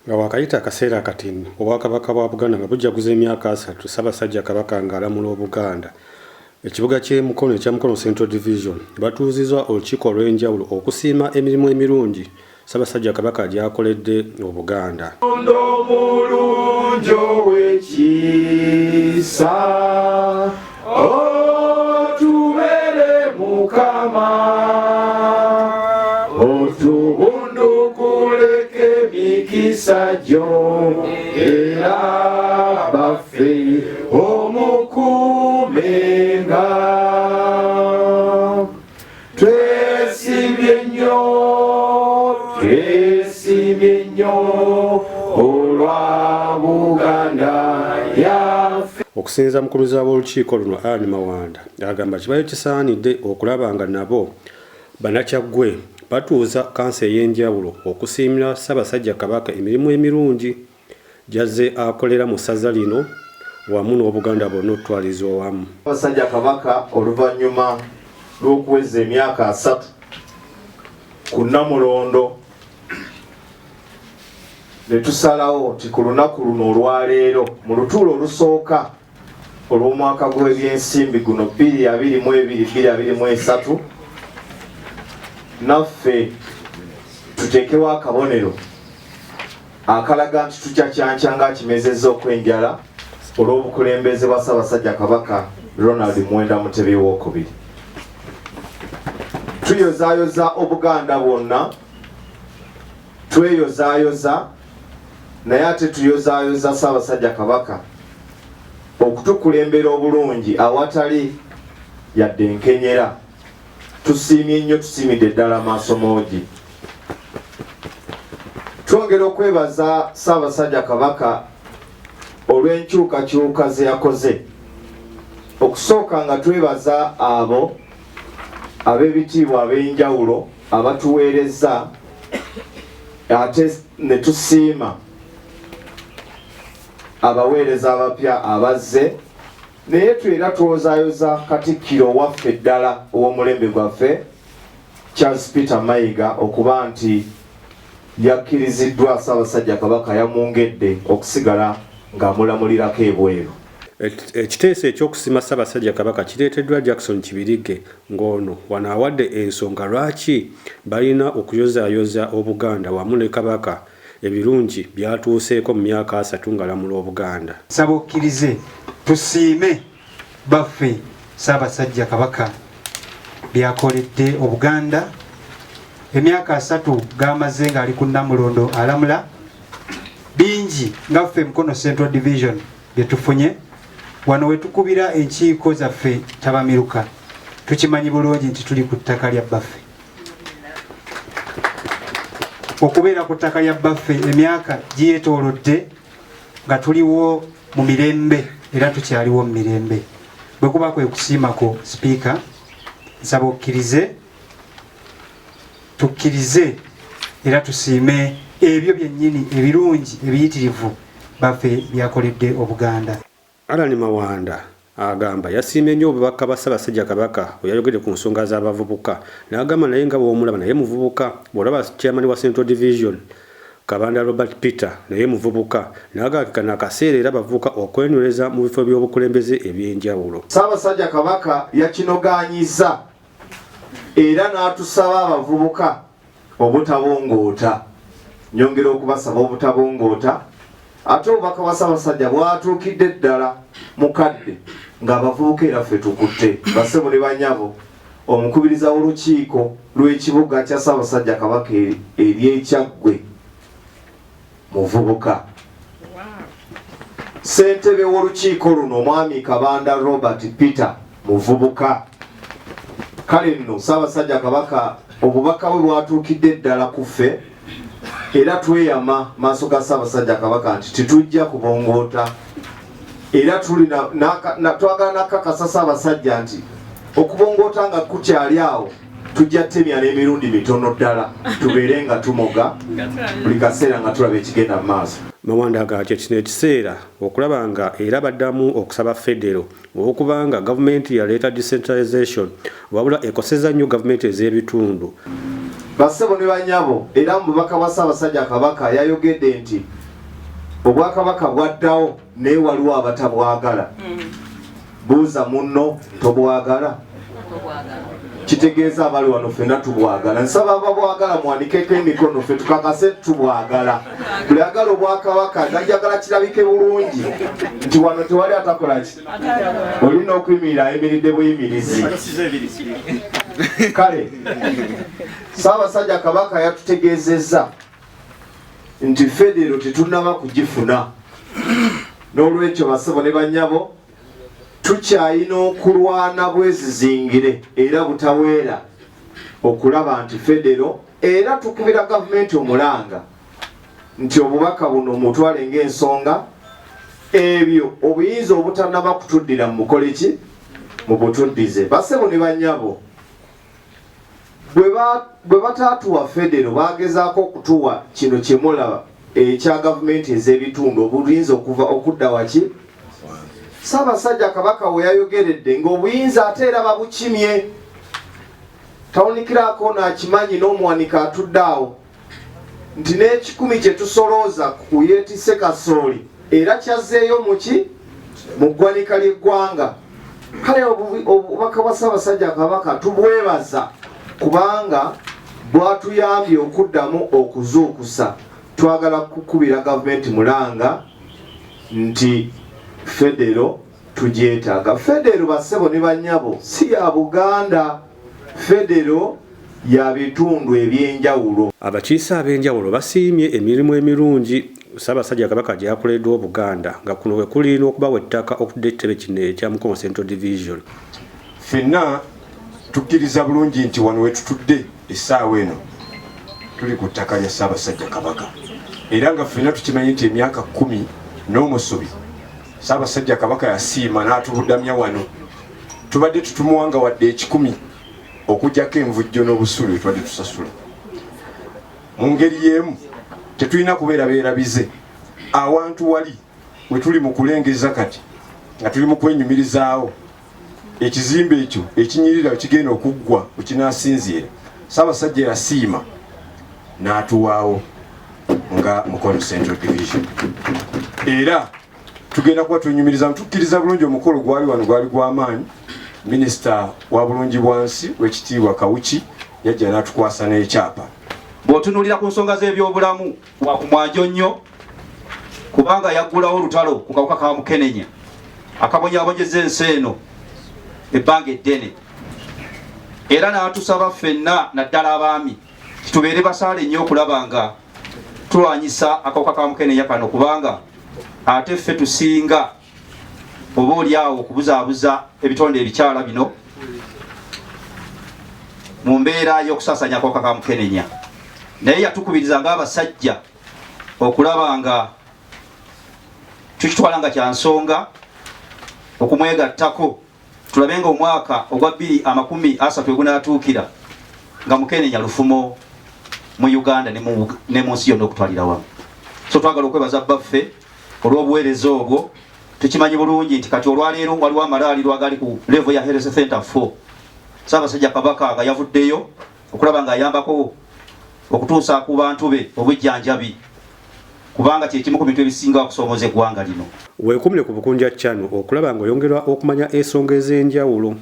Nga waakayita akaseera akatini Obwakabaka bwa Buganda nga bujaguza emyaka 30 Ssaabasajja Kabaka ng'alamula Obuganda, ekibuga ky'e Mukono ekya Mukono Central Division batuuzizza olukiiko olw'enjawulo okusiima emirimu emirungi Ssaabasajja Kabaka gy'akoledde Obuganda. Omulungi ow'ekisa otubere Mukama otubundukuleko emikisa gyo era baffe omukuumenga. Twesiimye nnyo, twesiimye nnyo olwa Buganda yaffe. Okusinziira mukuluza w'olukiiko luno Allan Mawanda agamba kibayo kisaanidde okulaba nga nabo Bannakyaggwe batuuza kkanso ey'enjawulo okusiimira Ssaabasajja Kabaka emirimu emirungi gy'azze akolera mu ssaza lino wamu n'Obuganda bwonna okutwaliza owamu. Ssaabasajja Kabaka oluvannyuma lw'okuweza emyaka 30 ku Nnamulondo ne tusalawo nti ku lunaku luno olwaleero mu lutuula olusooka olw'omwaka gw'ebyensimbi guno 2022-2023 naffe tuteekewo akabonero akalaga nti tukyakyankya ng'akimezezza okw'enjala olw'obukulembeze bwa Ssaabasajja Kabaka Ronald Muwenda Mutebi ow'okubiri. Tuyozaayoza Obuganda bwonna, tweyozaayoza naye ate tuyozaayoza Ssaabasajja Kabaka okutukulembera obulungi awatali yadde enkenyera. Tusiimye nnyo, tusiimidde ddala amaaso moogi. Twongera okwebaza Ssaabasajja Kabaka olw'enkyukakyuka ze yakoze. Okusooka nga twebaza abo ab'ebitiibwa ab'enjawulo abatuweerezza ate ne tusiima abaweereza abapya abazze, naye era twozaayoza Katikkiro waffe ddala ow'omulembe gwaffe Charles Peter Mayiga okuba nti yakkiriziddwa Ssaabasajja Kabaka yamwongedde okusigala ng'amulamulirako ebweru. Ekiteeso eky'okusiima Ssaabasajja Kabaka kireeteddwa Jackson Kibirige ng'ono wano awadde ensonga lwaki balina okuyozaayoza Obuganda wamu ne Kabaka ebirungi by'atuuseeko mu myaka 30 ng'alamula Obuganda. Nsaba okkirize tusiime baffe Ssaabasajja Kabaka byakoledde Obuganda emyaka 30 g'amaze ng'ali ku Nnamulondo alamula. Bingi nga ffe Mukono Central Division bye tufunye wano we tukubira enkiiko zaffe tabamiruka, tukimanyi bulungi nti tuli ku ttaka lya bbaffe. Okubeera ku ttaka lya bbaffe emyaka giyeetoolodde nga tuliwo mu mirembe era tukyaliwo mu mirembe. Bwe kuba kwe kusiimako Sipiika, nsaba okkirize tukkirize era tusiime ebyo byennyini ebirungi ebiyitirivu baffe byakoledde Obuganda. Allan Mawanda agamba yasiimye nnyo obubaka bwa Ssaabasajja Kabaka bwe yayogedde ku nsonga z'abavubuka n'agamba naye nga bw'omulaba naye muvubuka, bw'olaba Chairman wa Central Division Kabanda Robert Peter naye muvubuka n'agamba ke kano akaseera era abavubuka okwenyweza mu bifo by'obukulembeze eby'enjawulo. Ssaabasajja Kabaka yakinogaanyizza era n'atusaba abavubuka obutabongoota. Nyongera okubasaba obutabongoota. Ate obubaka bwa Ssaabasajja bwatuukidde ddala mu kadde ng'abavubuka era ffe tukutte. Bassebo ne bannyabo, omukubiriza w'olukiiko lw'ekibuga kya Ssaabasajja Kabaka ery'e Kyaggwe muvubuka. Ssentebe w'olukiiko luno omwami Kabanda Robert Peter muvubuka. Kale nno Ssaabasajja Kabaka obubaka bwe bwatuukidde ddala ku ffe era tweyama maaso ga Ssaabasajja Kabaka nti tetujja kubongoota era twagala nakakasa Ssaabasajja nti okubongoota nga kukyali awo tujja temya n'emirundi mitono ddala tubeere nga tumoga buli kaseera nga tulaba ekigenda mu maaso. Mawanda agamba nti kino ekiseera okulaba nga era baddamu okusaba federo olw'okubanga gavumenti yaleeta decentralization wabula ekosezza nnyo gavumenti ez'ebitundu. Bassebo ne bannyabo, era mu bubaka bwa Ssaabasajja Kabaka yayogedde nti Obwakabaka bwaddawo naye waliwo abatabwagala. Buuza munno, tobwagala? Kitegeeza abali wano ffenna tubwagala. Nsaba ababwagala muwanikeko emikono ffe tukakase tubwagala. Buli agala Obwakabaka najagala kirabike bulungi nti wano tewali atakola ki, olina okuyimirira ayimiridde buyimirizi. Kale Ssaabasajja Kabaka yatutegeezezza nti federo tetunnaba kugifuna, n'olwekyo basebo ne bannyabo tukyayina okulwana bwezizingire era butaweera okulaba nti federo, era tukubira gavumenti omulanga nti obubaka buno mutwale ng'ensonga, ebyo obuyinza obutanaba kutuddira mukole ki, mubutuddize. Basebo ne bannyabo, bwe bataatuwa federo, bagezaako okutuwa kino kyemulaba ekya gavumenti ez'ebitundu, obuyinza okuva okudda waki Ssaabasajja Kabaka we yayogeredde ng'obuyinza ate era babukimye. Tawunikirako ono akimanyi n'omuwanika atudde awo nti n'ekikumi kye tusolooza ku yeetisse kasooli era kyazzeeyo muki mu ggwanika ly'eggwanga. Kale obubaka bwa Ssaabasajja Kabaka tubwebaza kubanga bwatuyambye okuddamu okuzuukusa. Twagala kukubira gavumenti mulanga nti federo tugyetaaga. Federo, bassebo ne bannyabo, si ya Buganda, federo ya bitundu ebyenjawulo. Abakiise ab'enjawulo basiimye emirimu emirungi Ssaabasajja Kabaka gy'akoleddwa Obuganda, nga kuno we kuli n'okubawa ettaka okutudde ekitebe kino ekya Mukono Central Division. Ffenna tukkiriza bulungi nti wano we tutudde essaawa eno tuli ku ttaka lya Ssaabasajja Kabaka, era nga ffenna tukimanyi nti emyaka 10 n'omusobi Ssaabasajja Kabaka yasiima n'atubudamya wano. Tubadde tutumuwanga wadde ekikumi okuggyako envujjo n'obusuulu bye tubadde tusasula. Mu ngeri y'emu tetulina kubeera beerabize awantu wali we tuli mu kulengeza kati nga tuli mu kwenyumirizaawo ekizimbe ekyo ekinyirira ekigenda okuggwa wekinaasinziira. Ssaabasajja yasiima n'atuwaawo nga Mukono Central Division, era tugenda kuba twenyumiriza. Tukkiriza bulungi omukolo gwali wano gwali gw'amaanyi. Minisita wa bulungi bwansi w'ekitiibwa Kawuki yajja n'atukwasa n'ekyapa. Bw'otunuulira ku nsonga z'ebyobulamu, wa ku mwanjo nnyo kubanga yaggulawo olutalo ku kawuka ka mukenenya akabonyaabonyeza ensi eno ebbanga eddene, era n'atusaba ffenna naddala abaami tubeere basaale nnyo okulaba nga tulwanyisa akawuka ka mukenenya kano, kubanga ate ffe tusinga oba oli awo okubuzaabuza ebitonde ebikyala bino mu mbeera y'okusaasanya akawuka ka mukenenya. Naye yatukubiriza ng'abasajja okulaba nga tukitwala nga kya nsonga okumwegattako, tulabe nga omwaka ogwa 2030 egunaatuukira nga mukenenya lufumo mu Uganda ne mu nsi yonna okutwalira wamu. So twagala okwebaza bbaffe olw'obuweereza obwo. Tukimanyi bulungi nti kati olwaleero waliwo amalwaliro agali ku level ya health center 4, Ssaabasajja Kabaka nga yavuddeyo okulaba ng'ayambako okutuusa ku bantu be obujjanjabi, kubanga kyekimu ku bintu ebisinga okusoomoza eggwanga lino. Weekumire ku Bukunja Channel okulaba ng'oyongerwa okumanya ensonga ez'enjawulo.